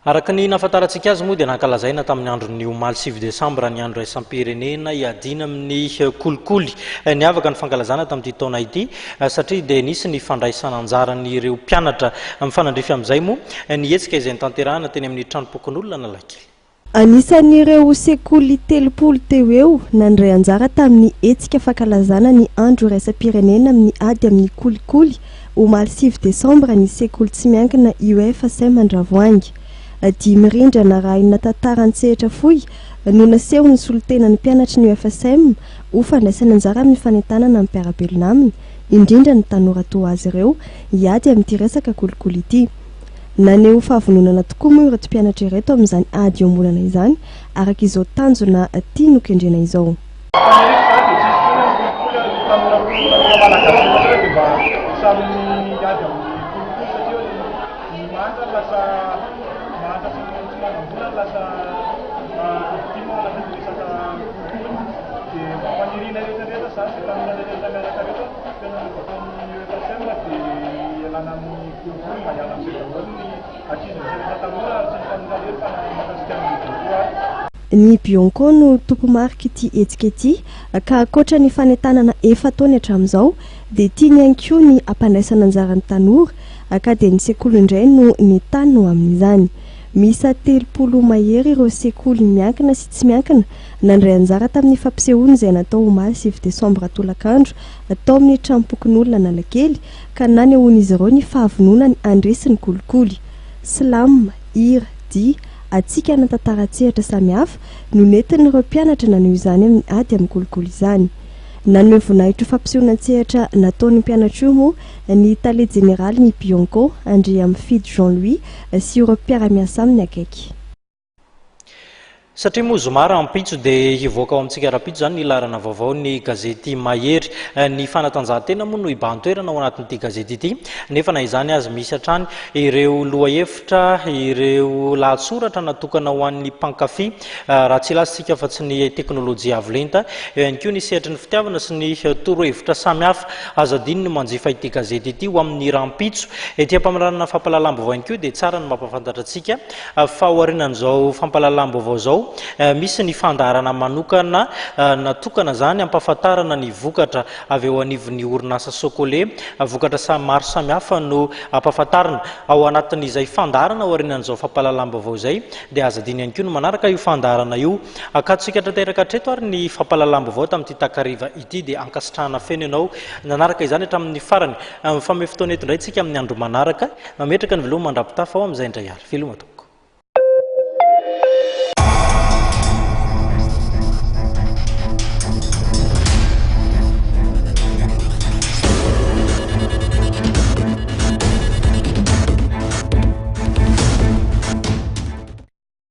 Araka ny nahafantarantsika azy moa dia nankalazaina tamin'ny andron'ny omaly 9 desambra ny andro iraisam-pirenena hiadiana amin'ny kolikoly. Niavaka ny fankalazana tamin'ity taona ity satria dia nisy ny fandraisana anjaran'ireo mpianatra. Mifanandrify amin'izay moa ny hetsika izay notanterahina teny amin'ny tranompokonolona Analakely. Anisan'ireo sekoly 30 teo eo nandray anjara tamin'ny hetsika fankalazana ny Andro iraisam-pirenena amin'ny ady amin'ny kolikoly omaly 9 desambra ny sekoly tsy miankina UFSM Andravoahangy. Dihy mirindra narahina tantara an-tsehatra fohy no nasehon'ny solontenan'ny mpianatry ny UFSM ho fandraisana anjara amin'ny fanentanana ny mpiara-belona aminy, indrindra ny tanora toa azy ireo, hiady amin'ity resaka kolikoly ity. Naneho fahavononana tokoa moa ireto mpianatra ireto amin'izany ady iombonana izany, araka izao tanjona tiany hokendrena izao. Faniriako izany dia tsy hisy intsony ny kolikoly ary ny tanora tanora malagasy rehetra dia mba samy hiady amin'ny kolikoly satria ny mahantra no lasa mahantra sy ny tsy manam-bola no lasa victime ao anatin'ny resaka kolikoly dia mba faniriana rehetra rehetra izany izay tanora rehetra miaraka rehetra mpianatra baka amin'ny EFSM dia hialana amin'ny kolikoly mba hiala amin'izay daholo ny ankizy rehetra tanora ary tsy ny tanora irery fa na ny mahakasika ny lehibe koa ary. Ny Bianco no tompomarik'ity hetsika ity ka ankoatra ny fanentanana efa ataony hatramin'izao dia tiany ihany koa ny hampandraisana anjara ny tanora ka dia ny sekoly indray no nentaniny ho amin'izany. Miisa 30 mahery ireo sekoly miankina sy tsy miankina nandray anjara tamin'ny fampisehoana izay natao omaly 9 desambra tolakandro tao amin'ny tranompokonolona Analakely ka nanehoan'izy ireo ny fahavononany handresy ny kolikoly. Slam, hira, dihy, hatsikana tantara an-tsehatra samihafa no nentin'ireo mpianatra naneho izany amin'ny ady amin'ny kolikoly izany. Nanome voninahitra io fampisehoana an-tsehatra nataon'ny mpianatra io moa ny tale jeneralin'ny Bianco, Andriamifidy Jean Louis sy ireo mpiara-miasa aminy akaiky. Satria moa zoma rahampitso dia hivoaka ao amintsika rahampitso izany ny laharana vaovao ny gazety Mahery. Ny fanatanjahantena moa no hibahan-toerana ao anatin'ity gazety ity nefa na izany aza misy hatrany ireo lohahevitra, ireo lahatsoratra natokana ho an'ny mpankafy, raha tsy hilaza isika fa tsy ny teknolojia avo lenta. Eo ihany koa ny sehatry ny fitiavana sy ny torohevitra samihafa. Aza adino ny manjifa ity gazety ity ho amin'ny rahampitso. Ety am-pamaranana fampahalalam-baovao ihany koa dia tsara ny mampahafantatra antsika Fa aorianan'izao fampahalalam-baovao izao, misy ny fandaharana manokana natokana izany hampahafantarana ny vokatra avy eo anivon'ny orinasa Socolait. Vokatra samy maro samihafa no hampahafantarina ao anatin'izay fandaharana aorianan'izao fampahalalam-baovao izay dia aza adino ihany koa ny manaraka io fandaharana io. Akatontsika tanteraka hatreto ary ny fampahalalam-baovao tamin'ity takariva ity dia ankasitrahana feno ianao nanaraka izany hatramin'ny farany. Mifamehy fotoana eto indray isika amin'ny andro manaraka. Mametraka ny veloma mandra-pitafa ao amin'izay indray ary. Veloma tompoko.